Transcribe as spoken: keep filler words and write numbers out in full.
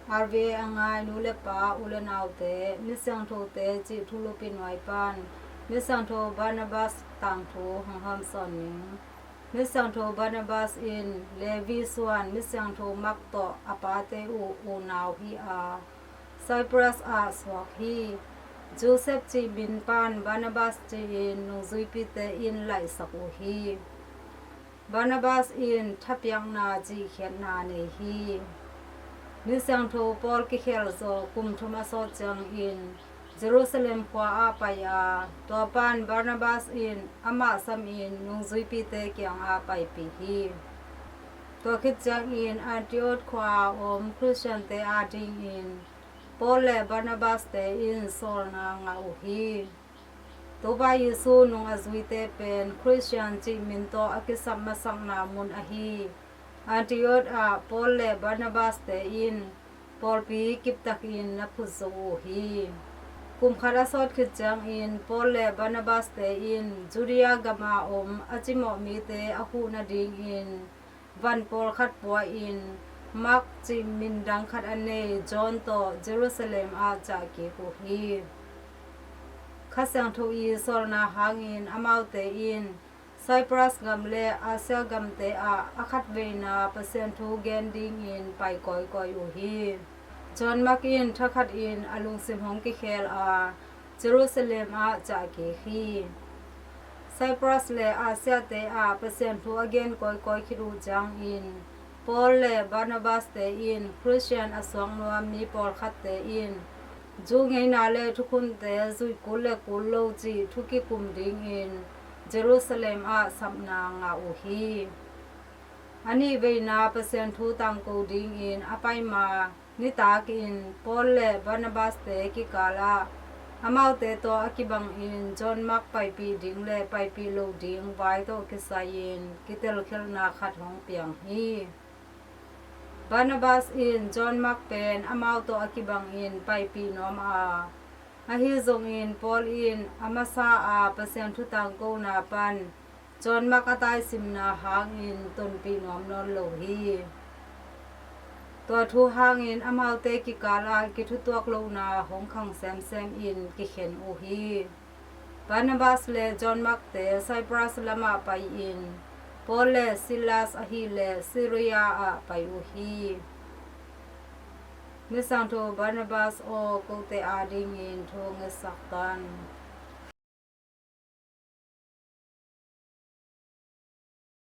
R V A a ngai nu le pa, u le naute, Misiangthote cih thulupi nuai pan Misiangtho Barnabas tangthu hong hawmsawn ning. Misiangtho Barnabas in Levi suan Misiangtho Mark tawh a pate uh unau hi a, Cyprus ah suak hi. Joseph cih min pan Barnabas ci-in nungzuipite in laihsak uh hi. Barnabas in thapiakna cihkhiatna nei hi. Misiangtho Paul kikhel zawh kum thum a sawt ciangin Jerusalem khua ah pai a, tua pan Barnabas in amah samin nungzuipite kiangah paipih hi. Tua khit ciangin Antioch khua a om Khristiante adingin Paul le Barnabas-te in sawlna ngah uh hi. Topa Jesu nung a zuite pen Khristian cih min tawh a kisap masakna mun ahi Antioch ah Paul le Barnabas-te in pawlpi kiptakin na phut zo uh hi. Kum khat a sawt khit ciangin Paul le Barnabas-te in Judea gama om a cimawh mite a huh nadingin van pawlkhat pua-in Mark cih min dang khat a nei John tawh Jerusalem ah ciah kik uh hi. Kha Siangtho i sawlna hangin amaute in Cyprus gam le Asia gamte ah a khatveina Pasian thu gen dingin pai kawikawi uh hi. John Mark in thakhatin a lungsim hong kikhel a, Jerusalem ah ciah kik hi. Cyprus le Asia-te ah Pasian thu a gen kawikawi khit uh ciangin Paul le Barnabas-te in Khristian a suak nuam mi pawlkhatte in Jew ngeina le thukhunte zuih kul le kul lo cih thu kikum dingin Jerusalem ah sapna ngah uh hi. A nihveina Pasian thu tangko dingin a pai ma nitakin Paul le Barnabas-te kikal ah amaute tawh a kibangin John Mark paipih ding le paipih loh ding vai tawh kisai-in kitelkhialhna khat hong piang hi. Barnabas in John Mark pen amau tawh a kibangin paipih nuam a, ahi zongin Paul in a masa a Pasian thu tangkona pan John Mark a taisimna hangin tonpih nuam nawn lo hi. Tua thu hangin amaute kikal ah kithutuak lohna hong khang semsem in kikhen uh hi. Barnabas le John Mark-te Cyprus lamah pai-in Paul le Silas ahileh Syria ah pai uh hi. Misiangtho Barnabas aw, kote adingin thu ngetsak tan.